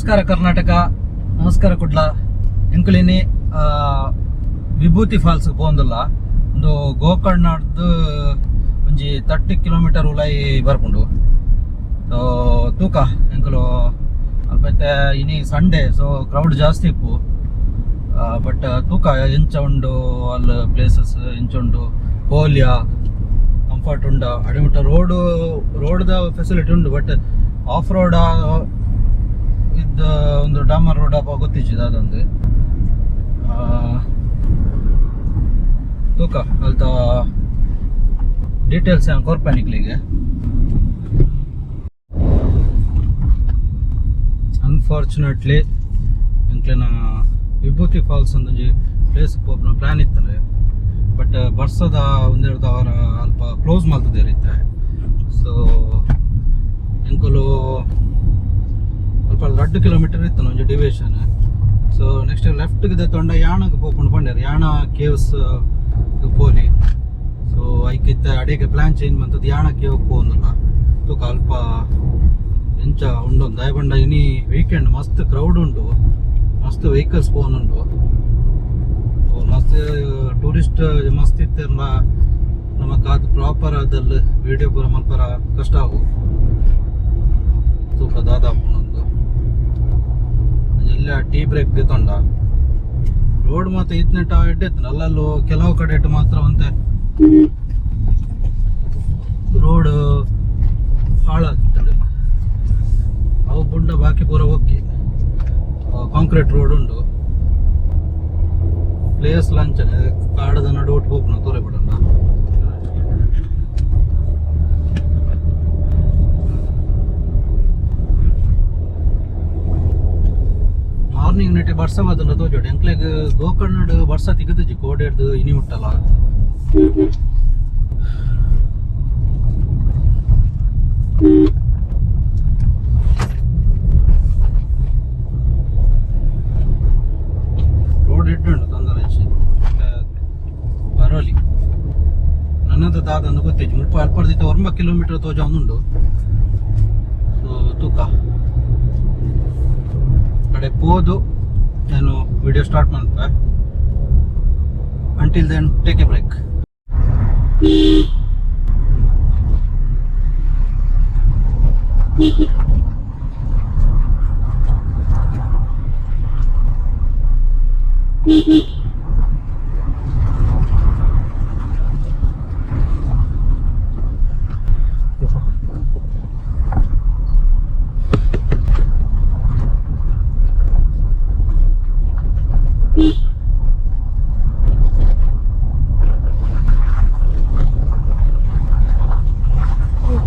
ನಮಸ್ಕಾರ ಕರ್ನಾಟಕ, ನಮಸ್ಕಾರ ಕುಡ್ಲ. ಎಂಕುಲಿನಿ ವಿಭೂತಿ ಫಾಲ್ಸ್ ಪೋಂದುಲ್ಲ. ಒಂದು ಗೋಕರ್ಣದ್ದು ಒಂಜಿ 30 ಕಿಲೋಮೀಟರ್ ಉಲಾಯಿ ಬರ್ಪುಂಡು. ಸೊ ತೂಕ ಎಂಕುಲು ಅಲ್ಪ ಇತ್ತೆ. ಇನಿ ಸಂಡೇ, ಸೊ ಕ್ರೌಡ್ ಜಾಸ್ತಿ ಇಪ್ಪು. ಬಟ್ ತೂಕ ಎಂಚ ಉಂಡು ಅಲ್ಲ, ಪ್ಲೇಸಸ್ ಎಂಚ ಉಂಡು, ಪೋಲಿಯ ಕಂಫರ್ಟ್ ಉಂಡ. ಅಡಿಮುಟ್ಟ ರೋಡ್, ರೋಡ್ದ ಫೆಸಿಲಿಟಿ ಉಂಡು, ಬಟ್ ಆಫ್ ರೋಡ್ ಇದ್ದ ಒಂದು ಡಾಮರ್ ರೋಡ್ ಅಪ್ಪ ಗೊತ್ತಿಜ್ಜಿ ಅದೊಂದು. ತೂಕ ಅಲ್ತ ಡೀಟೇಲ್ಸ್ ಏನು ಕೊರ್ಪೆ ನಿಕ್ಲಿಗೆ. ಅನ್ಫಾರ್ಚುನೇಟ್ಲಿ ಎಂಕ್ಲೆನ ವಿಭೂತಿ ಫಾಲ್ಸ್ ಒಂದೊಂಜಿ ಪ್ಲೇಸ್ ಪೋಪುನ ಪ್ಲಾನ್ ಇತ್ತಲ್ಲ, ಬಟ್ ಬರ್ಸದ ಒಂದೆರಡು ವಾರ ಅಲ್ಪ ಕ್ಲೋಸ್ ಮಲ್ತದೇರ್ ಇತ್ತೆ. ಸೊ ಎಂಕುಲು ಅಲ್ಪ 2 ಕಿಲೋಮೀಟರ್ ಇತ್ತು ಒಂಜಿ ಡಿವಿಯೇಷನ್. ಸೊ ನೆಕ್ಸ್ಟ್ ಲೆಫ್ಟ್ ದೆತ್ತೊಂಡ ಯಾಣಗ್ ಪೋಪುಂಡು ಪಂಡೇರ್, ಯಾಣ ಕೇವ್ಸ್ ಪೋಲಿ. ಸೊ ಐಕಿತ್ತ ಅಡಿಗೆ ಪ್ಲಾನ್ ಚೇಂಜ್ ಮಂತದ್ದು ಯಾಣ ಕೇವ್ ಪೋಂದುಲ್ಲ. ತೂಕ ಅಲ್ಪ ಎಂಚ ಉಂಡು. ದಾಯೆ ಪಂಡ ಇನಿ ವೀಕೆಂಡ್, ಮಸ್ತ್ ಕ್ರೌಡ್ ಉಂಟು, ಮಸ್ತ್ ವೆಹಿಕಲ್ಸ್ ಪೋನುಂಡು, ಮಸ್ತ್ ಟೂರಿಸ್ಟ್ ಮಸ್ತ್ ಇತ್ತೆರ್ಲ ನಮಕ್ ಅದು ಪ್ರಾಪರ್ ಅದಲ್ಲಿ ವಿಡಿಯೋ ಪೂರ ಮಲ್ಪರ ಕಷ್ಟ ಆವು. ತೂಕ ದಾದಾಪುಂಡು. ಎಲ್ಲ ಟೀ ಬ್ರೇಕ್ ದೆತ್ತೊಂಡ. ರೋಡ್ ಮಾತ್ರ ಇತ್ನೆಟ ಎಡ್ಡೆ ಇತ್ತು. ಅಲ್ಲಲ್ಲೂ ಕೆಲವು ಕಡೆ ಇಟ್ಟು ಮಾತ್ರ ಒಂತೆ ರೋಡ್ ಹಾಳಾಗ್ತದೆ. ಅವು ಬುಂಡ ಬಾಕಿ ಪೂರ ಓಕೆ, ಕಾಂಕ್ರೀಟ್ ರೋಡ್ ಉಂಟು. ಪ್ಲೇಸ್ ಲಂಚನೆ ಕಾಡದ ನಡು ಒಟ್ಟು ಹೋಗ್ನ ತೋರೆ ಬಿಡೋಣ. ಮಾರ್ನಿಂಗ್ ನೆಟ್ಟೆ ಬರ್ಸ ಬತ್ತಂಡ ತೋಜೋಡು. ಎಂಕ್ಲೆಗ್ ಗೋಕರ್ಣಡ್ ಬರ್ಸ ತಿಕ್ಕುದಿಜ್ಜಿ ಕೋಡೆಡ್ದು ಇನಿ ಮುಟ್ಟಲ್ಲ. ರೋಡ್ ಇಡ್ಡುಂಡು, ತೊಂದರೆ ಇಜ್ಜಿ. ಬರೋಲಿ ನನ್ನದು ದಾದಂದು ಗೊತ್ತಿಜ್ಜಿ. ಮುಲ್ಪ ಅಲ್ಪರ್ದಿತ್ತ 9 ಕಿಲೋಮೀಟರ್ ತೋಜೊಂದುಂಡು. ಸೊ ತೂಕ ಕಡೆ ಪೋದು ನಾನು ವಿಡಿಯೋ ಸ್ಟಾರ್ಟ್ ಮಾಡ್ತೆ. Until then, take a break.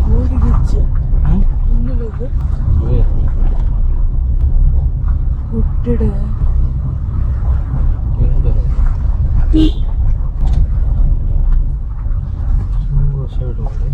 ಕೋಡಿಗಿಜ್ಜ ಉಂದುಲದು ಹುಟ್ಟಿಡ. ಸೈಡ್ ನೋಡಿ.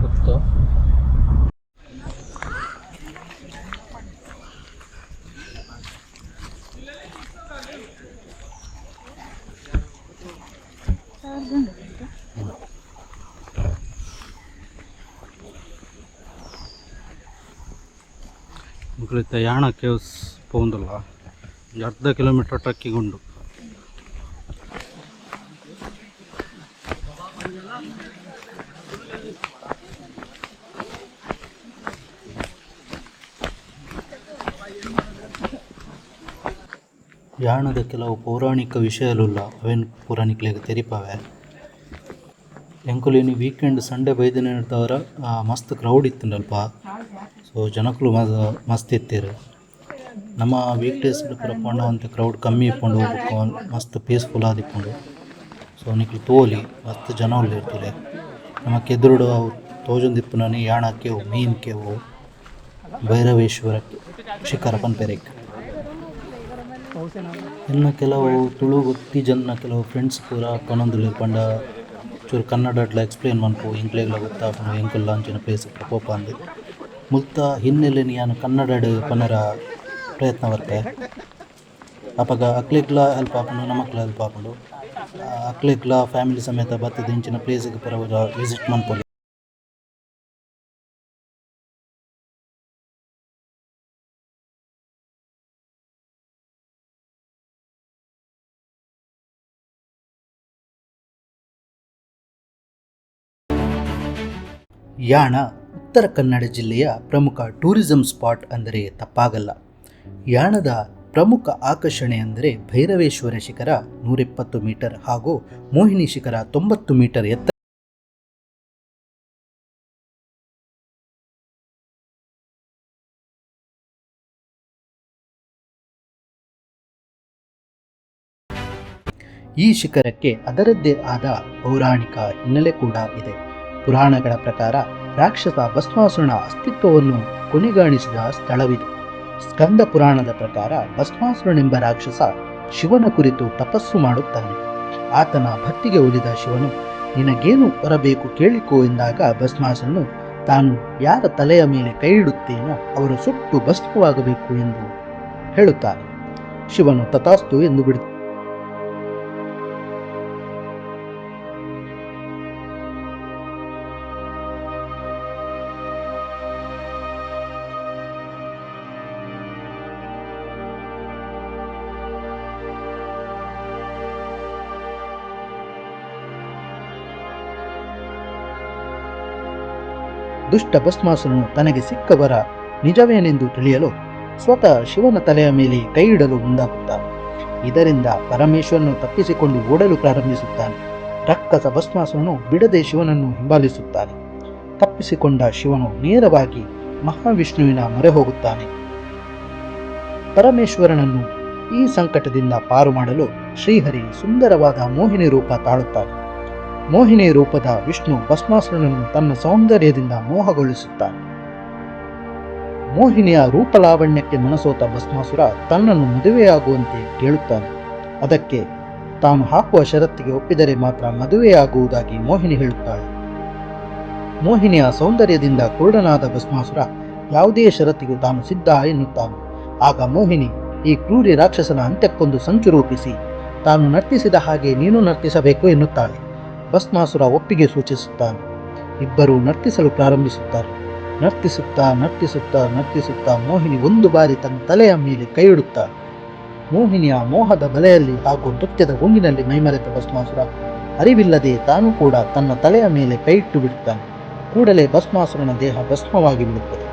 ಗೊತ್ತು. ಮುಕ್ಲಿತ್ತ ಯಾಣ ಕೇವ್ಸ್ ಪೋಂದುಲ್ಲ. ಒಂಜಿ ಅರ್ಧ ಕಿಲೋಮೀಟರ್ ಟ್ರೆಕ್ಕಿಂಗ್ ಉಂಡು. ಯಾಣದ ಕೆಲವು ಪೌರಾಣಿಕ ವಿಷಯಲುಲ್ಲ, ಅವೆನ್ ಪೂರ ನಿಕ್ಲೆಗ್ ತೆರಿಪಾವೆ. ಎಂಕುಲು ಇನಿ ವೀಕೆಂಡ್ ಸಂಡೇ ಬೈದಿನ ಮಸ್ತ್ ಕ್ರೌಡ್ ಇತ್ತುಂಡು ಅಲ್ಪ. So ಜನಕುಲು ಮಸ್ತ್ ಇತ್ತೆರ್. ನಮ್ಮ ವೀಕ್ ಡೇಸ್ ಪೂರ ಪೋಂಡ ಒಂತೆ ಕ್ರೌಡ್ ಕಮ್ಮಿ ಇಪ್ಪುಂಡು ಬೊಕ ಮಸ್ತ್ ಪೀಸ್ಫುಲ್ ಆದಿಪ್ಪುಂಡು. ಸೊ ನಿಕುಲು ತೋಲಿ ಮಸ್ತ್ ಜನ ಉಲ್ಲೆರ್ ತೂಲೆ. ನಮಕ್ ಎದುರುಡು ಅವು ತೋಜೊಂದಿಪ್ಪುನನೆ Yana cave main cave Bhairaveshwara ಶಿಖರ ಪನ್ಪೆರ್ ಐಕ್. ಎನ್ನ ಕೆಲವು ತುಳು ಗೊತ್ತಿಜನ್ನ ಕೆಲವು ಫ್ರೆಂಡ್ಸ್ ಪೂರ ಪನೊಂದುಲ್ಲೆರ್ ಪಂಡ ಚೂರು ಕನ್ನಡಡ್ಲ ಎಕ್ಸ್ಪ್ಲೇನ್ ಮನ್ಪು ಎಂಕ್ಲೆಗ್ಲ ಗೊತ್ತಾಪುಂಡು ಎಂಕುಲ್ಲ ಅಂಚಿನ ಪ್ಲೇಸ್ ಪೋಪ ಅಂದ್. ಮುಲ್ತ ಹಿನ್ನೆಲೆನ್ ಯಾನ್ ಕನ್ನಡಡ್ ಪನರ ಪ್ರಯತ್ನ ಬರ್ಪೆ. ಅಪಗ ಅಕ್ಲೆಗ್ಲ ಹೆಲ್ಪ್ ಆಪುಂಡು ನಮಕ್ಲ ಹೆಲ್ಪ್ ಆಪುಂಡು. ಅಕ್ಲೆಗ್ಲ ಫ್ಯಾಮಿಲಿ ಸಮೇತ ಬತ್ತುದು ಇಂಚಿನ ಪ್ಲೇಸ್ ಗ್ ಪೂರ ವಿಸಿಟ್ ಮನ್ಪೊಲಿ. ಯಾಣ ಉತ್ತರ ಕನ್ನಡ ಜಿಲ್ಲೆಯ ಪ್ರಮುಖ ಟೂರಿಸಂ ಸ್ಪಾಟ್ ಅಂದರೆ ತಪ್ಪಾಗಲ್ಲ. ಯಾಣದ ಪ್ರಮುಖ ಆಕರ್ಷಣೆ ಅಂದರೆ ಭೈರವೇಶ್ವರ ಶಿಖರ 120 ಮೀಟರ್ ಹಾಗೂ ಮೋಹಿನಿ ಶಿಖರ 90 ಮೀಟರ್ ಎತ್ತರ. ಈ ಶಿಖರಕ್ಕೆ ಅದರದ್ದೇ ಆದ ಪೌರಾಣಿಕ ಹಿನ್ನೆಲೆ ಕೂಡ ಇದೆ. ಪುರಾಣಗಳ ಪ್ರಕಾರ ರಾಕ್ಷಸ ಭಸ್ಮಾಸುರನ ಅಸ್ತಿತ್ವವನ್ನು ಕೊನೆಗಾಣಿಸಿದ ಸ್ಥಳವಿದು. ಸ್ಕಂದ ಪುರಾಣದ ಪ್ರಕಾರ ಭಸ್ಮಾಸುರನೆಂಬ ರಾಕ್ಷಸ ಶಿವನ ಕುರಿತು ತಪಸ್ಸು ಮಾಡುತ್ತಾನೆ. ಆತನ ಭಕ್ತಿಗೆ ಒಲಿದ ಶಿವನು ನಿನಗೇನು ವರಬೇಕು ಕೇಳಿಕೋ ಎಂದಾಗ ಭಸ್ಮಾಸುರನು ತಾನು ಯಾರ ತಲೆಯ ಮೇಲೆ ಕೈ ಇಡುತ್ತೇನೋ ಅವರು ಸುಟ್ಟು ಭಸ್ಮವಾಗಬೇಕು ಎಂದು ಹೇಳುತ್ತಾನೆ. ಶಿವನು ತಥಾಸ್ತು ಎಂದು ಬಿಡುತ್ತಾನೆ. ದುಷ್ಟ ಭಸ್ಮಾಸುರನು ತನಗೆ ಸಿಕ್ಕ ವರ ನಿಜವೇನೆಂದು ತಿಳಿಯಲು ಸ್ವತಃ ಶಿವನ ತಲೆಯ ಮೇಲೆ ಕೈ ಇಡಲು ಮುಂದಾಗುತ್ತಾನೆ. ಇದರಿಂದ ಪರಮೇಶ್ವರನು ತಪ್ಪಿಸಿಕೊಂಡು ಓಡಲು ಪ್ರಾರಂಭಿಸುತ್ತಾನೆ. ರಕ್ಕಸ ಭಸ್ಮಾಸುರನು ಬಿಡದೆ ಶಿವನನ್ನು ಹಿಂಬಾಲಿಸುತ್ತಾನೆ. ತಪ್ಪಿಸಿಕೊಂಡ ಶಿವನು ನೇರವಾಗಿ ಮಹಾವಿಷ್ಣುವಿನ ಮೊರೆ ಹೋಗುತ್ತಾನೆ. ಪರಮೇಶ್ವರನನ್ನು ಈ ಸಂಕಟದಿಂದ ಪಾರು ಮಾಡಲು ಶ್ರೀಹರಿ ಸುಂದರವಾದ ಮೋಹಿನಿ ರೂಪ ತಾಳುತ್ತಾನೆ. ಮೋಹಿನಿ ರೂಪದ ವಿಷ್ಣು ಭಸ್ಮಾಸುರನನ್ನು ತನ್ನ ಸೌಂದರ್ಯದಿಂದ ಮೋಹಗೊಳಿಸುತ್ತಾನೆ. ಮೋಹಿನಿಯ ರೂಪಲಾವಣ್ಯಕ್ಕೆ ಮನಸೋತ ಭಸ್ಮಾಸುರ ತನ್ನನ್ನು ಮದುವೆಯಾಗುವಂತೆ ಕೇಳುತ್ತಾನೆ. ಅದಕ್ಕೆ ತಾನು ಹಾಕುವ ಷರತ್ತಿಗೆ ಒಪ್ಪಿದರೆ ಮಾತ್ರ ಮದುವೆಯಾಗುವುದಾಗಿ ಮೋಹಿನಿ ಹೇಳುತ್ತಾಳೆ. ಮೋಹಿನಿಯ ಸೌಂದರ್ಯದಿಂದ ಕುರುಡನಾದ ಭಸ್ಮಾಸುರ ಯಾವುದೇ ಷರತ್ತಿಗೂ ತಾನು ಸಿದ್ಧ ಎನ್ನುತ್ತಾನೆ. ಆಗ ಮೋಹಿನಿ ಈ ಕ್ರೂರಿ ರಾಕ್ಷಸನ ಅಂತ್ಯಕ್ಕೊಂದು ಸಂಚು ರೂಪಿಸಿ ತಾನು ನರ್ತಿಸಿದ ಹಾಗೆ ನೀನು ನರ್ತಿಸಬೇಕು ಎನ್ನುತ್ತಾಳೆ. ಭಸ್ಮಾಸುರ ಒಪ್ಪಿಗೆ ಸೂಚಿಸುತ್ತಾನೆ. ಇಬ್ಬರೂ ನರ್ತಿಸಲು ಪ್ರಾರಂಭಿಸುತ್ತಾರೆ. ನರ್ತಿಸುತ್ತಾ ನರ್ತಿಸುತ್ತಾ ನರ್ತಿಸುತ್ತಾ ಮೋಹಿನಿ ಒಂದು ಬಾರಿ ತನ್ನ ತಲೆಯ ಮೇಲೆ ಕೈ ಇಡುತ್ತಾಳೆ. ಮೋಹಿನಿಯ ಮೋಹದ ಬಲೆಯಲ್ಲಿ ಹಾಗೂ ನೃತ್ಯದ ಗುಂಗಿನಲ್ಲಿ ಮೈಮರೆತ ಭಸ್ಮಾಸುರ ಅರಿವಿಲ್ಲದೆ ತಾನು ಕೂಡ ತನ್ನ ತಲೆಯ ಮೇಲೆ ಕೈ ಇಟ್ಟು ಬಿಡುತ್ತಾನೆ. ಕೂಡಲೇ ಭಸ್ಮಾಸುರನ ದೇಹ ಭಸ್ಮವಾಗಿ ಬಿಡುತ್ತದೆ.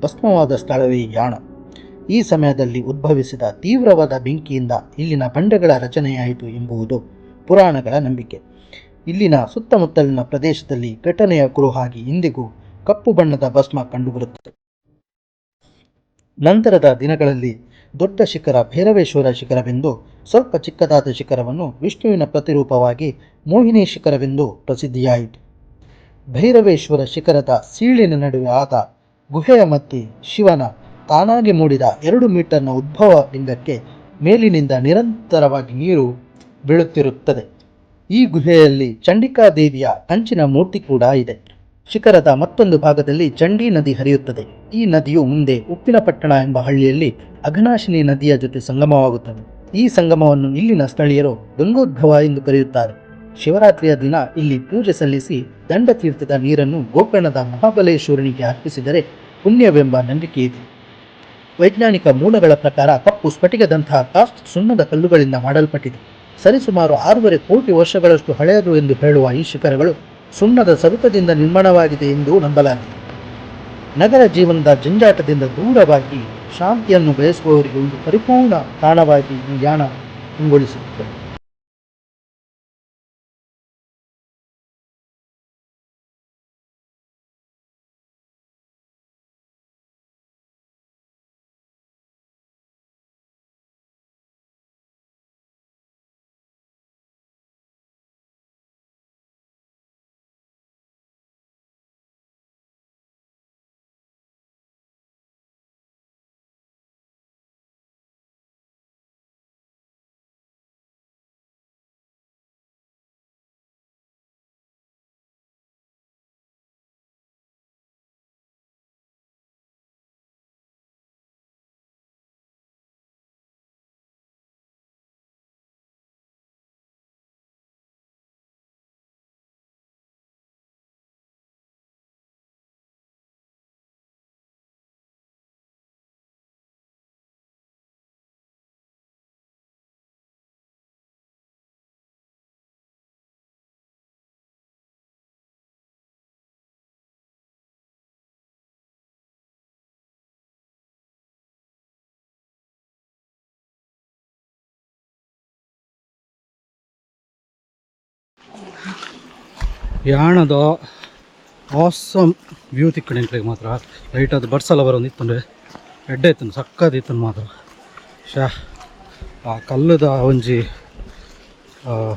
ಭಸ್ಮವಾದ ಸ್ಥಳವೇ ಯಾಣ. ಈ ಸಮಯದಲ್ಲಿ ಉದ್ಭವಿಸಿದ ತೀವ್ರವಾದ ಬೆಂಕಿಯಿಂದ ಇಲ್ಲಿನ ಬಂಡೆಗಳ ರಚನೆಯಾಯಿತು ಎಂಬುದು ಪುರಾಣಗಳ ನಂಬಿಕೆ. ಇಲ್ಲಿನ ಸುತ್ತಮುತ್ತಲಿನ ಪ್ರದೇಶದಲ್ಲಿ ಘಟನೆಯ ಕುರುಹಾಗಿ ಇಂದಿಗೂ ಕಪ್ಪು ಬಣ್ಣದ ಭಸ್ಮ ಕಂಡುಬರುತ್ತದೆ. ನಂತರದ ದಿನಗಳಲ್ಲಿ ದೊಡ್ಡ ಶಿಖರ ಭೈರವೇಶ್ವರ ಶಿಖರವೆಂದು, ಸ್ವಲ್ಪ ಚಿಕ್ಕದಾದ ಶಿಖರವನ್ನು ವಿಷ್ಣುವಿನ ಪ್ರತಿರೂಪವಾಗಿ ಮೋಹಿನಿ ಶಿಖರವೆಂದು ಪ್ರಸಿದ್ಧಿಯಾಯಿತು. ಭೈರವೇಶ್ವರ ಶಿಖರದ ಸೀಳಿನ ನಡುವೆ ಆದ ಗುಹೆಯ ಮಧ್ಯೆ ಶಿವನ ತಾನಾಗಿ ಮೂಡಿದ 2 ಮೀಟರ್ನ ಉದ್ಭವ ಲಿಂಗಕ್ಕೆ ಮೇಲಿನಿಂದ ನಿರಂತರವಾಗಿ ನೀರು ಬೀಳುತ್ತಿರುತ್ತದೆ. ಈ ಗುಹೆಯಲ್ಲಿ ಚಂಡಿಕಾ ದೇವಿಯ ಕಂಚಿನ ಮೂರ್ತಿ ಕೂಡ ಇದೆ. ಶಿಖರದ ಮತ್ತೊಂದು ಭಾಗದಲ್ಲಿ ಚಂಡೀ ನದಿ ಹರಿಯುತ್ತದೆ. ಈ ನದಿಯು ಮುಂದೆ ಉಪ್ಪಿನಪಟ್ಟಣ ಎಂಬ ಹಳ್ಳಿಯಲ್ಲಿ ಅಘನಾಶಿನಿ ನದಿಯ ಜೊತೆ ಸಂಗಮವಾಗುತ್ತದೆ. ಈ ಸಂಗಮವನ್ನು ಇಲ್ಲಿನ ಸ್ಥಳೀಯರು ಗಂಗೋದ್ಭವ ಎಂದು ಕರೆಯುತ್ತಾರೆ. ಶಿವರಾತ್ರಿಯ ದಿನ ಇಲ್ಲಿ ಪೂಜೆ ಸಲ್ಲಿಸಿ ದಂಡತೀರ್ಥದ ನೀರನ್ನು ಗೋಕರ್ಣದ ಮಹಾಬಲೇಶ್ವರನಿಗೆ ಅರ್ಪಿಸಿದರೆ ಪುಣ್ಯವೆಂಬ ನಂಬಿಕೆ ಇದೆ. ವೈಜ್ಞಾನಿಕ ಮೂಲಗಳ ಪ್ರಕಾರ ಕಪ್ಪು ಸ್ಫಟಿಕದಂತಹ ಕಾರ್ಸ್ಟ್ ಸುಣ್ಣದ ಕಲ್ಲುಗಳಿಂದ ಮಾಡಲ್ಪಟ್ಟಿದೆ. ಸರಿಸುಮಾರು 6.5 ಕೋಟಿ ವರ್ಷಗಳಷ್ಟು ಹಳೆಯದು ಎಂದು ಹೇಳುವ ಈ ಶಿಖರಗಳು ಸುಣ್ಣದ ಸವೆತದಿಂದ ನಿರ್ಮಾಣವಾಗಿದೆ ಎಂದು ನಂಬಲಾಗಿದೆ. ನಗರ ಜೀವನದ ಜಂಜಾಟದಿಂದ ದೂರವಾಗಿ ಶಾಂತಿಯನ್ನು ಬಯಸುವವರಿಗೆ ಒಂದು ಪರಿಪೂರ್ಣ ತಾಣವಾಗಿ ಈ ಯಾಣ ಕಂಗೊಳಿಸುತ್ತದೆ. ಯಾಣದ ಆಸಮ್ ವ್ಯೂ ತಿಕ್ಕಣ ಎಂಕ್ಲೆಗ್ ಮಾತ್ರ. ಲೈಟ್ ಅದು ಬರ್ಸಲ ಬರೋದು ಇತ್ತಂದ್ರೆ ಎಡ್ಡೆ ಇತ್ತು, ಸಕ್ಕದ ಇತ್ತು ಮಾತ್ರ. ಶಾ, ಆ ಕಲ್ಲುದ ಒಂಜಿ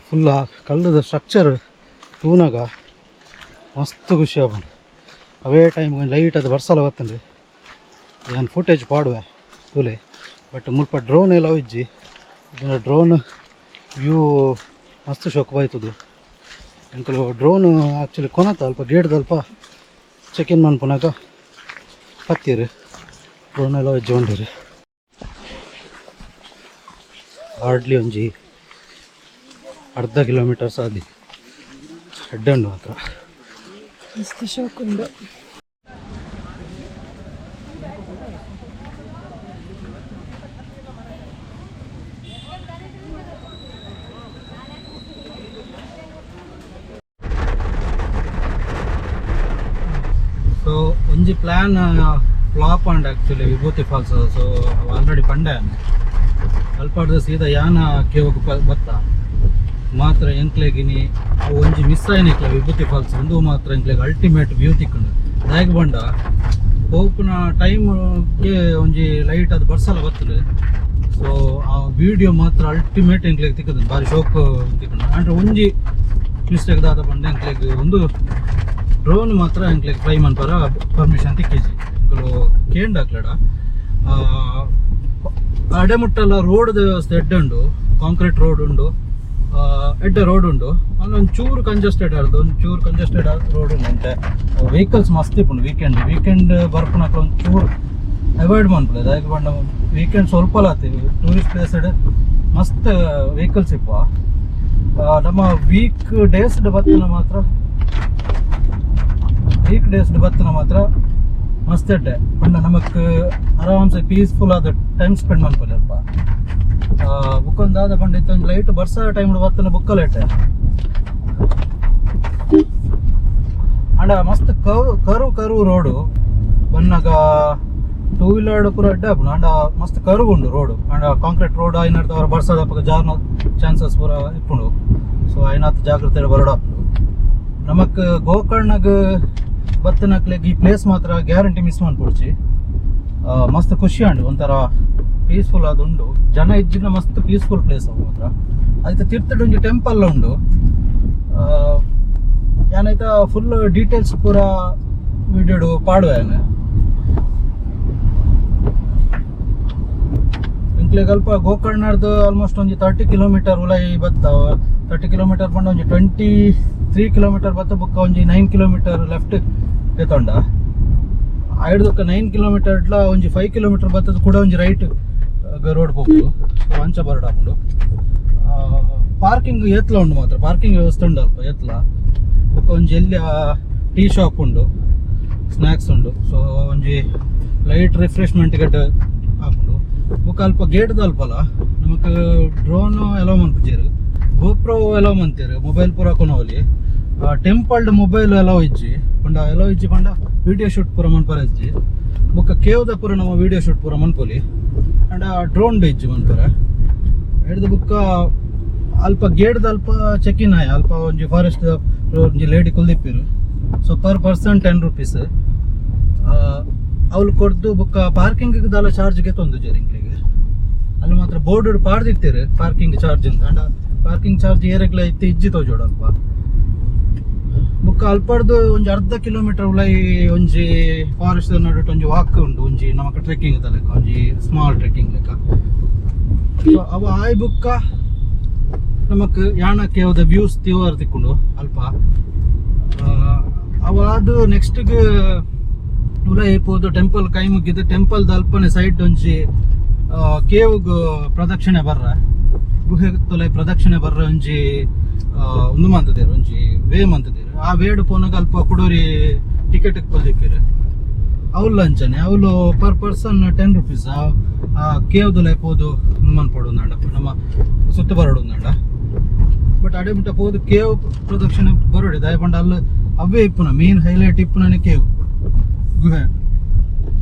ಫುಲ್ ಆ ಕಲ್ಲುದ ಸ್ಟ್ರಕ್ಚರ್ ತೂನಗ ಮಸ್ತ್ ಖುಷಿ ಆಪುಂಡು. ಅವೇ ಟೈಮ್ ಲೈಟ್ ಅದು ಬರ್ಸಲ ಬತ್ತಂದ್ರೆ ಯಾನ್ ಫುಟೇಜ್ ಪಾಡುವೆ, ತೂಲೆ. ಬಟ್ ಮುಲ್ಪ ಡ್ರೋನ್ ಎಲ್ಲ ಇಜ್ಜಿ. ಡ್ರೋನ್ ವ್ಯೂ ಮಸ್ತ್ ಶೋಕು ಬಾಯ್ತದು. ಎಂಕುಲು ಡ್ರೋನ್ ಆ್ಯಕ್ಚುಲಿ ಕೊನತ ಅಲ್ಪ ಗೇಟ್ದಲ್ಪ ಚೆಕ್ ಇನ್ ಮನ್ಪುನಗ ಪತ್ತೀರು, ಡ್ರೋನ್ ಎಲ್ಲ ಇಜ್ಜಿ ಉಂಡಿರು. ಹಾರ್ಡ್ಲಿ ಒಂಜಿ ಅರ್ಧ ಕಿಲೋಮೀಟರ್ ಸಾದಿ ಎಡ್ಡೆ ಉಂಡು ಮಾತ್ರ. ಮಸ್ತ್ ಶೋಕ್ ಉಂಡು. ಸೊ ಒಂಜಿ ಪ್ಲ್ಯಾನ್ ಫ್ಲಾಪ್ ಆಂಡ್ ಆ್ಯಕ್ಚುಲಿ, ವಿಭೂತಿ ಫಾಲ್ಸ್. ಸೊ ಆಲ್ರೆಡಿ ಪಂಡೆ ಅಲ್ಪಾಡ್ದ ಸೀದಾ ಯಾನ ಕೇವಗ್ ಬತ್ತ ಮಾತ್ರ. ಎಂಕ್ಲೆಗಿನಿ ಅವು ಒಂಜಿ ಮಿಸ್ ಆಯ್ನಿಕ್ಲ ವಿಭೂತಿ ಫಾಲ್ಸ್. ಉಂದು ಮಾತ್ರ ಎಂಕ್ಲೆಗ್ ಅಲ್ಟಿಮೇಟ್ ವ್ಯೂ ತಿಕ್ಕುಂಡು. ದಾಯೆಗ್ ಪಂಡ ಪೋಪುನ ಟೈಮ್ಗೆ ಒಂಜಿ ಲೈಟ್ ಅದು ಬರ್ಸಲ ಬರ್ತದೆ. ಸೊ ಆ ವಿಡಿಯೋ ಮಾತ್ರ ಅಲ್ಟಿಮೇಟ್ ಎಂಕ್ಲೆಗ್ ತಿಕ್ಕುದು, ಬಾರಿ ಶೋಕ್ ತಿಕ್ಕುಂಡು. ಆಂಡ ಒಂಜಿ ಮಿಸ್ಟೇಕ್ ದಾದ ಪಂಡ, ಎಂಕ್ಲೆಗ್ ಒಂದು ಡ್ರೋನ್ ಮಾತ್ರ ಎಂಕ್ಲೆಗ್ ಫ್ಲೈ ಮನ್ಪರ ಪರ್ಮಿಷನ್ ತಿಕ್ಕಿಜಿ. ಎಂಕುಲು ಕೇಂಡ್ ಹಾಕ್ಲಡ. ಅಡೆ ಮುಟ್ಟಲ್ಲ ರೋಡ್ ವ್ಯವಸ್ಥೆ ಎಡ್ಡೆ ಉಂಡು, ಕಾಂಕ್ರೀಟ್ ರೋಡ್ ಉಂಡು, ಎಡ್ಡೆ ರೋಡ್ ಉಂಡು. ಒಂದು ಚೂರು ಕಂಜೆಸ್ಟೆಡ್ ಆರ್ದು, ಒಂದು ಚೂರು ಕಂಜೆಸ್ಟೆಡ್ ರೋಡ್ ಉಂಡು ಅಂತೆ. ವೆಹಿಕಲ್ಸ್ ಮಸ್ತ್ ಇಪ್ಪುಂಡು. ವೀಕೆಂಡ್ ವೀಕೆಂಡ್ ಬರ್ಪುನಕ್ಲು ಒಂದು ಚೂರು ಅವಾಯ್ಡ್ ಮನ್ಪುಲೆ. ದಾಯೆಗ್ ಪಂಡ ವೀಕೆಂಡ್ ಸ್ವಲ್ಪ ಆತೀವಿ ಟೂರಿಸ್ಟ್ ಪ್ಲೇಸ್ ಮಸ್ತ್ ವೆಹಿಕಲ್ಸ್ ಇಪ್ಪ. ನಮ್ಮ ವೀಕ್ ಡೇಸ್ ಬತ್ತಿನ ಮಾತ್ರ, ವೀಕ್ ಡೇಸ್ ಬತ್ತಿನ ಮಾತ್ರ ಮಸ್ತ್ ಎಡ್ಡೆ. ಪಂಡ ನಮಕ್ ಆರಾಮ್ಸೆ ಪೀಸ್ಫುಲ್ ಆದ ಟೈಮ್ ಸ್ಪೆಂಡ್ ಮನ್ಪೊಲಿ ಅಲ್ಪ. ಬುಕ್ಕೊಂದಾದ ಪಂಡ ಇತ್ತೆ ಒಂಜಿ ಲೈಟ್ ಬರ್ಸ ಟೈಮ್ ಬತ್ತನ ಬುಕ್ಕಲ ಎಡ್ಡೆ. ಅಂಡ ಮಸ್ತ್ ಕರ್ವ್ ಕರ್ವ್ ಕರ್ವ್ ರೋಡು. ಬನ್ನಗ ಟೂ ವೀಲರ್ ಪೂರ ಎಡ್ಡೆ ಆಪುಂಡು. ಅಂಡ ಮಸ್ತ್ ಕರ್ವ್ ಉಂಡು ರೋಡು. ಅಂಡ ಕಾಂಕ್ರೀಟ್ ರೋಡ್ ಆಯ್ನರ್ದ ಬರ್ಸದಪಗ ಜಾರ್ನ ಚಾನ್ಸಸ್ ಪೂರ ಇಪ್ಪುಂಡು. ಸೊ ಆಯ್ನಾತ್ ಜಾಗ್ರತೆ ಬರೋಡಾಪುಂಡು. ನಮಕ್ ಗೋಕರ್ಣಗ್ ಬತ್ತಿನಕ್ಲೆಗ್ ಈ ಪ್ಲೇಸ್ ಮಾತ್ರ ಗ್ಯಾರಂಟಿ ಮಿಸ್ ಮನ್ಪೊಡ್ಚಿ. ಮಸ್ತ್ ಖುಷಿ ಉಂಡು, ಒಂಥರ ಪೀಸ್ಫುಲ್ ಆದ್ ಉಂಡು. ಜನ ಇಜ್ಜಿನ ಮಸ್ತ್ ಪೀಸ್ಫುಲ್ ಪ್ಲೇಸ್ ಅವು ಮಾತ್ರ. ಐತ ತಿರ್ತಡ್ ಒಂಜಿ ಟೆಂಪಲ್ ಉಂಡು. ಯಾನೈತ ಫುಲ್ ಡೀಟೇಲ್ಸ್ ಪೂರ ವಿಡಿಯೋಡು ಪಾಡುವೆ ಯಾನ್. ಎಂಕ್ಲೆಗ್ ಅಲ್ಪ ಗೋಕರ್ಣರ್ದು ಆಲ್ಮೋಸ್ಟ್ ಒಂಜಿ 30 ಕಿಲೋಮೀಟರ್ ಉಲಾಯಿ ಬತ್ತ. 30 ಕಿಲೋಮೀಟರ್ ಪಂಡ ಒಂಜಿ 23 ಕಿಲೋಮೀಟರ್ ಬತ್ತ ಬೊಕ್ಕ ಒಂಜಿ 9 ಕಿಲೋಮೀಟರ್ ಲೆಫ್ಟ್ ದೆತೊಂಡ. ಐಡ್ದೊಕ್ಕ 9 ಕಿಲೋಮೀಟರ್ಲ ಒಂಜಿ 5 ಕಿಲೋಮೀಟರ್ ಬತ್ತದ ಕೂಡ ಒಂಜಿ ರೈಟ್ ರೋಡ್ ಪೋಪುಂಡು. ಸೊ ಅಂಚ ಬರಡಾಪುಂಡು. ಪಾರ್ಕಿಂಗ್ ಏತ್ಲ ಉಂಡು ಮಾತ್ರ, ಪಾರ್ಕಿಂಗ್ ವ್ಯವಸ್ಥೆ ಉಂಡು ಅಲ್ಪ ಏತ್ಲ. ಬೊಕ್ಕ ಒಂಜಿ ಎಲ್ಲಿ ಟೀ ಶಾಪ್ ಉಂಡು, ಸ್ನ್ಯಾಕ್ಸ್ ಉಂಡು. ಸೊ ಒಂಜಿ ಲೈಟ್ ರಿಫ್ರೆಶ್ಮೆಂಟ್ ಗೆಡ್ ಆಪುಂಡು. ಬೊಕ್ಕ ಅಲ್ಪ ಗೇಟ್ ಅಲ್ಪಲ ನಮಕ್ ಡ್ರೋನ್ ಅಲೋ ಮನ್ಪುಜೆರ್, ಗೋಪ್ರೋ ಅಲೋ ಮಂತೇರು, ಮೊಬೈಲ್ ಪೂರ ಕೊನೊವೊಲಿ. ಟೆಂಪಲ್ಡ್ ಮೊಬೈಲ್ ಅಲೋ ಇಜ್ಜಿ ಪಂಡ, ಅಲೋ ಇಜ್ಜಿ ಪಂಡ ವಿಡಿಯೋ ಶೂಟ್ ಪೂರ ಮನ್ಪರ ಇಜ್ಜಿ. ಬೊಕ್ಕ ಕೇವ್ದ ಪೂರ ನಮ್ಮ ವಿಡಿಯೋ ಶೂಟ್ ಪೂರ ಮನ್ಪೊಲಿ, ಅಂಡ ಡ್ರೋನ್ ಇಜ್ಜಿ ಮನ್ಪರ. ಹಿಡ್ದು ಬೊಕ್ಕ ಅಲ್ಪ ಗೇಟ್ದ ಅಲ್ಪ ಚೆಕ್ ಇನ್ ಆಯ. ಅಲ್ಪ ಒಂಜಿ ಫಾರೆಸ್ಟ್ ಒಂಜಿ ಲೇಡಿ ಕುಲ್ದಿಪ್ಪೆರ್. ಸೊ ಪರ್ ಪರ್ಸನ್ 10 ರುಪೀಸ್ ಅವ್ಲು ಕೊರ್ದು, ಬೊಕ್ಕ ಪಾರ್ಕಿಂಗ್ ದಾಲ ಚಾರ್ಜ್ ಗೆತೊಂದುಜೆರ್ ಇಂಕ್ಲೆಗ್. ಅಲ್ಲಿ ಮಾತ್ರ ಬೋರ್ಡ್ ಪಾಡ್ದಿತ್ತೆರ್ ಪಾರ್ಕಿಂಗ್ ಚಾರ್ಜ್ ಅಂತ, ಅಂಡ ಪಾರ್ಕಿಂಗ್ ಚಾರ್ಜ್ ಏರೆಗ್ಲ ಇತ್ತೆ ಇಜ್ಜಿ ತೋಜೋಡು ಅಲ್ಪ. ಬೊಕ್ಕ ಅಲ್ಪಡ್ದು ಒಂಜಿ ಅರ್ಧ ಕಿಲೋಮೀಟರ್ ಉಲೈ ಒಂಜಿ ಫಾರೆಸ್ಟ್ ನಡುಟ್ ಒಂಜಿ ವಾಕ್ ಉಂಡು, ಒಂಜಿ ನಮಕ್ ಟ್ರೆಕ್ಕಿಂಗ್ ಲೆಕ್ಕ, ಒಂಜಿ ಸ್ಮಾಲ್ ಟ್ರೆಕ್ಕಿಂಗ್ ಲೆಕ್ಕ. ಸೊ ಅವ ಆಯ್ ಬುಕ್ಕ ನಮಕ್ ಯಾಣ ಕೇವದ ವ್ಯೂಸ್ ತಿವರ್ ತಿಕ್ಕುಂಡು ಅಲ್ಪ. ಅವಾದು ನೆಕ್ಸ್ಟ್ ಉಲೈ ಪೋದು ಟೆಂಪಲ್ ಕೈ ಮುಗಿದು, ಟೆಂಪಲ್ ಅಲ್ಪನೆ ಸೈಡ್ ಒಂಜಿ ಕೇವುಗ್ ಪ್ರದಕ್ಷಿಣೆ ಬರ್ರ, ಗುಹೆ ತೊಲೆ ಪ್ರದಕ್ಷಿಣೆ ಬರ್ರ ಒಂಜಿ ಉಂದು ಮಂತದೇರು, ಒಂಜಿ ವೇ ಮಂತದೇರು. ಆ ವೇಡ್ ಪೋನಾಗ ಅಲ್ಪ ಕುಡೋರಿ ಟಿಕೆಟ್ ಕೊಲ್ದಿಪ್ಪೇರು. ಅವ್ಲು ಅಂಚನೆ, ಅವ್ಲು ಪರ್ ಪರ್ಸನ್ 10 ರುಪೀಸ್. ಆ ಕೇವ್ದುಲೈ ಪೋದು ಮನ್ಪೊಡು ಉಂದಾಂಡ, ನಮ್ಮ ಸುತ್ತ ಬರೋಡು ಉಂದಾಂಡ. ಬಟ್ ಅಡೆ ಮುಟ್ಟ ಪೋದು ಕೇವ್ ಪ್ರದಕ್ಷಿಣೆ ಬರೋಡಿ, ದಾಯ ಪಂಡ ಅಲ್ಲ ಅವೇ ಇಪ್ಪುನ ಮೇನ್ ಹೈಲೈಟ್ ಇಪ್ಪುನನೆ ಕೇವ್ ಗುಹೆ.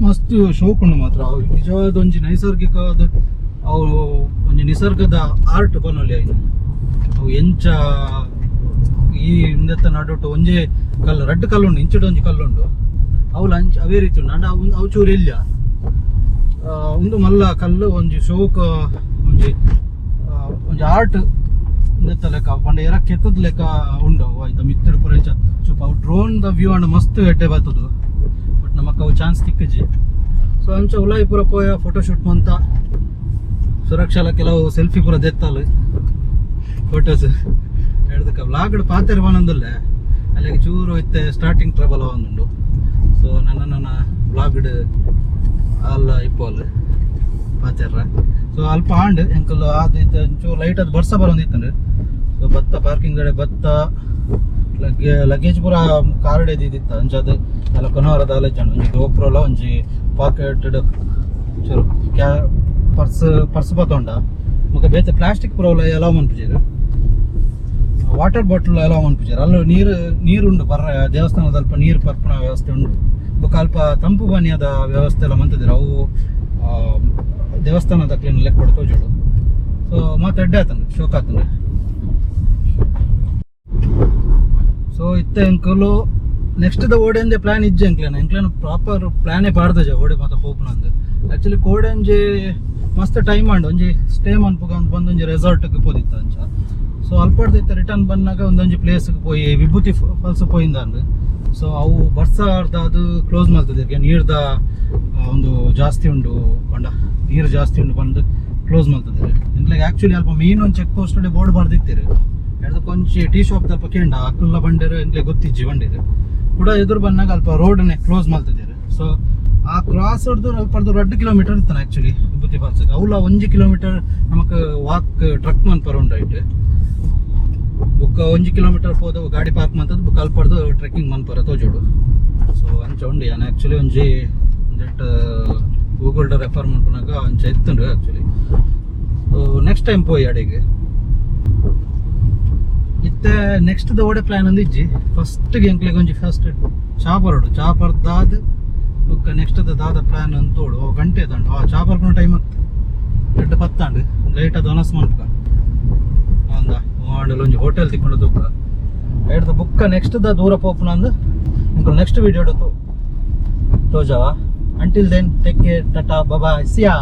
ಮಸ್ತ್ ಶೋಕ್ ಉಂಡು ಮಾತ್ರ. ಅವು ನಿಜವಾದ ಒಂಜಿ ನೈಸರ್ಗಿಕವಾದ ಅವು ಒಂಜಿ ನಿಸರ್ಗದ ಆರ್ಟ್ ಪನೊಲಿ ಐನು. ಅವು ಎಂಚ ಈ ಇಂದೆತ್ತ ನಡುಟು ಒಂಜೇ ಕಲ್ಲು, ರಡ್ಡ್ ಕಲ್ಲು ಉಂಡು, ಇಂಚಿಡ್ ಒಂಜಿ ಕಲ್ಲು ಉಂಡು. ಅವು ಅಂಚ ಅವೇ ರೀತಿ ಉಂಡು. ಅಂಡ ಅವು ಅವು ಚೂರು ಇಲ್ಲ, ಉಂದು ಮಲ್ಲ ಕಲ್ಲು. ಒಂಜಿ ಶೋಕ್, ಒಂಜಿ ಒಂಜಿ ಆರ್ಟ್ ಇಂದೆತ್ತ ಲೆಕ್ಕ ಪಂಡ ಎರ ಕೆತ್ತದ ಲೆಕ್ಕ ಉಂಡು ಅವು. ಆಯ್ತಾ, ಮಿತ್ತಡ್ ಪೂರ ಇಂಚ ಚೂಪ. ಅವು ಡ್ರೋನ್ ದ ವ್ಯೂ ಅಂಡ ಮಸ್ತ್ ಎಡ್ಡೆ ಬರ್ತದು, ಬಟ್ ನಮಕ್ ಅವು ಚಾನ್ಸ್ ತಿಕ್ಕಜಿ. ಸೊ ಅಂಚ ಉಲಾಯಿ ಪೂರ ಪೋಯ, ಫೋಟೋ ಶೂಟ್ ಮಂತ, ಸುರಕ್ಷಾಲ ಕೆಲವು ಸೆಲ್ಫಿ ಪೂರ ದೆತ್ತಲ್, ಫೋಟೋಸ್ ಹಿಡ್ದಕ್ಕ. ವ್ಲಾಗ್ ಪಾತೆರ್ ಬನೊಂದುಲ್ಲೆ, ಅಲ್ಲಿಗೆ ಚೂರು ಇತ್ತೆ ಸ್ಟಾರ್ಟಿಂಗ್ ಟ್ರಬಲ್ ಆವೊಂದುಂಡು. ಸೊ ನನ್ನ ನನ್ನ ವ್ಲಾಗ್ಡ್ ಅಲ್ಲ ಇಪ್ಪೋಲ್ ಪಾತೆರ್ರ. ಸೊ ಅಲ್ಪ ಆಂಡ್ ಎಂಕಲ್ ಅದು ಇತ್ತೆ ಒಂಚೂರು ಲೈಟ್ ಅದು ಬರ್ಸ ಬರೋಂದಿತ್ತಂಡು. ಸೊ ಭತ್ತ ಪಾರ್ಕಿಂಗ್ ಕಡೆ ಭತ್ತ ಲಗೇಜ್ ಪೂರ ಕಾರ್ಡ್ ಇದ್ದಿತ್ತ. ಅಂಚಾದ್ ಅಲ್ಲ ಕೊನವರ ದಾಲ ಒಂಜಿ ಗೋಪ್ರೋಲ, ಒಂಜಿ ಪಾಕೆಟ್ ಚೂರು ಕ್ಯಾ ಪರ್ಸ್ ಪರ್ಸ್ ಪತ್ತೊಂಡ. ಬೊಕ ಬೇತೆ ಪ್ಲಾಸ್ಟಿಕ್ ಪೂರ ಅಲೋ ಮನ್ಪುಜೆರ್, ವಾಟರ್ ಬಾಟಲ್ ಅಲೋ ಮನ್ಪುಜೆರ್. ಅಲ್ಲ ನೀರು ನೀರು ಉಂಡು ಬರ್ರ, ದೇವಸ್ಥಾನದ ಅಲ್ಪ ನೀರು ಪರ್ಪುನ ವ್ಯವಸ್ಥೆ ಉಂಡು. ಬೊಕ ಅಲ್ಪ ತಂಪು ಪಾನೀಯದ ವ್ಯವಸ್ಥೆ ಎಲ್ಲ ಮಂತಿದ್ರು. ಅವು ದೇವಸ್ಥಾನದ ಕ್ಲೀನ್ ಲೆಕ್ಕ ಕೊಡು ತೋಜೋಡು. ಸೊ ಮಾತ ಎಡ್ಡೆ ಆತಂಡು, ಶೋಕ್ ಆತಂಡು. ಸೊ ಇತ್ತೆ ಎಂಕುಲು ನೆಕ್ಸ್ಟ್ ದ ಓಡೆಂದೆ ಪ್ಲಾನ್ ಇಜ್ಜೆ ಎಂಕ್ಲೇನ. ಎಂಕ್ಲೇನ ಪ್ರಾಪರ್ ಪ್ಲಾನೇ ಪಾಡ್ದಜ ಓಡೆ ಮಾತ ಪೋಪುನಂದು. ಆಕ್ಚುಲಿ ಕೋಡೆಂಜಿ ಮಸ್ತ್ ಟೈಮ್ ಆಂಡ್. ಒಂಜಿ ಸ್ಟೇ ಮನ್ಪುಗ ಅಂತ ಬಂದು ಒಂಜಿ ರೆಸಾರ್ಟ್ಗೆ ಪೋದಿತ್ತ ಅಂಚ. ಸೊ ಅಲ್ಪಡ್ದು ಇತ್ತೆ ರಿಟರ್ನ್ ಬಂದಾಗ ಒಂದೊಂಜಿ ಪ್ಲೇಸ್ಗೆ ಪೋಯಿ, ವಿಭೂತಿ ಫಾಲ್ಸ್ ಪೋಯಿಂದ. ಸೊ ಅವು ಬರ್ಸ ಅರ್ಧ ಅದು ಕ್ಲೋಸ್ ಮಲ್ತದೆ, ನೀರ್ದ ಒಂದು ಜಾಸ್ತಿ ಉಂಡು ಪಂಡ, ನೀರು ಜಾಸ್ತಿ ಉಂಡು ಬಂದು ಕ್ಲೋಸ್ ಮಲ್ತದೆ. ಎಂಕ್ಲೆಗ್ ಆಕ್ಚುಲಿ ಅಲ್ಪ ಮೇನ್ ಒಂದು ಚೆಕ್ ಪೋಸ್ಟ್ ಬೋರ್ಡ್ ಬರ್ದಿತ್ತೀರು. ಎಡ್ದು ಕೊಂಚಿ ಟೀ ಶಾಪ್ ಅಲ್ಪ ಕೇಂಡ, ಅಕ್ಕಲ್ಲ ಬಂಡೇರು, ಎಂಕ್ಲೆ ಗೊತ್ತಿಜ್ಜಿ ಬಂಡೇರು. ಕೂಡ ಎದುರು ಬಂದಾಗ ಅಲ್ಪ ರೋಡ್ನೆ ಕ್ಲೋಸ್ ಮಲ್ತಿದ್ದೀರು. ಸೊ ಆ ಕ್ರಾಸ್ ಹೊಡೆದು ಅಲ್ಪ 2 ಕಿಲೋಮೀಟರ್ ಇತ್ತಾನೆ ಆಕ್ಚುಲಿ ವಿಭೂತಿ ಫಾಲ್ಸ್. ಅವ್ಲ 1 ಕಿಲೋಮೀಟರ್ ನಮಕ್ ವಾಕ್ ಟ್ರೆಕ್ ಮನ್ಪರ ಉಂಡು ಐಟ್. ಬೊಕ್ಕ 1 ಕಿಲೋಮೀಟರ್ ಪೋದು ಗಾಡಿ ಪಾರ್ಕ್ ಮಂತದ್ದು, ಬೊಕ್ಕ ಅಲ್ಪಡ್ದು ಟ್ರೆಕ್ಕಿಂಗ್ ಮನ್ಪರ ತೋಜೋಡು. ಸೊ ಅಂಚ ಉಂಡು. ಯಾನ್ ಆಕ್ಚುಲಿ ಒಂಜಿ ಒಂಜೆಟ್ ಗೂಗಲ್ ರೆಫರ್ ಮನ್ಪುನಾಗ ಅಂಚ ಇತ್ತುಂಡು ಆಕ್ಚುಲಿ. ಸೊ ನೆಕ್ಸ್ಟ್ ಟೈಮ್ ಪೋಯಿ ಅಡೆಗೆ. ಇತ್ತೆ ನೆಕ್ಸ್ಟ್ ದ ಓಡೆ ಪ್ಲಾನ್ ಅಂದ್ ಇಜ್ಜಿ. ಫಸ್ಟ್ ಎಂಕ್ಲೆಗ್ ಒಂಜಿ ಫಸ್ಟ್ ಚಾ ಬರೋಡು, ಚಾ ಪರ್ದಾದ್ ಬೊಕ್ಕ ನೆಕ್ಸ್ಟ್ ದ ದಾದ ಪ್ಲಾನ್ ಅಂತ ತೋಡು. ಗಂಟೆ ದಂಡು ಆ ಚಾ ಪರ್ಪುನ ಟೈಮ್ 2:10 ಆಂಡ್. ಲೇಟ್ ಅದು ಅನಸ್ ಮನ್ಪುಗ ಅಂದ ಆಂಡಲ ಒಂಜಿ ಹೋಟೆಲ್ ತಿಕ್ಕೊಂಡು ತೂಕ ಎಡ್ದು ಬುಕ್ಕ ನೆಕ್ಸ್ಟ್ ದ ದೂರ ಪೋಪುನ ಅಂದ್ ಎಂಕುಲು ನೆಕ್ಸ್ಟ್ ವಿಡಿಯೋ ತೋಜಾವ. Until then, take care, tata, bye, see ya.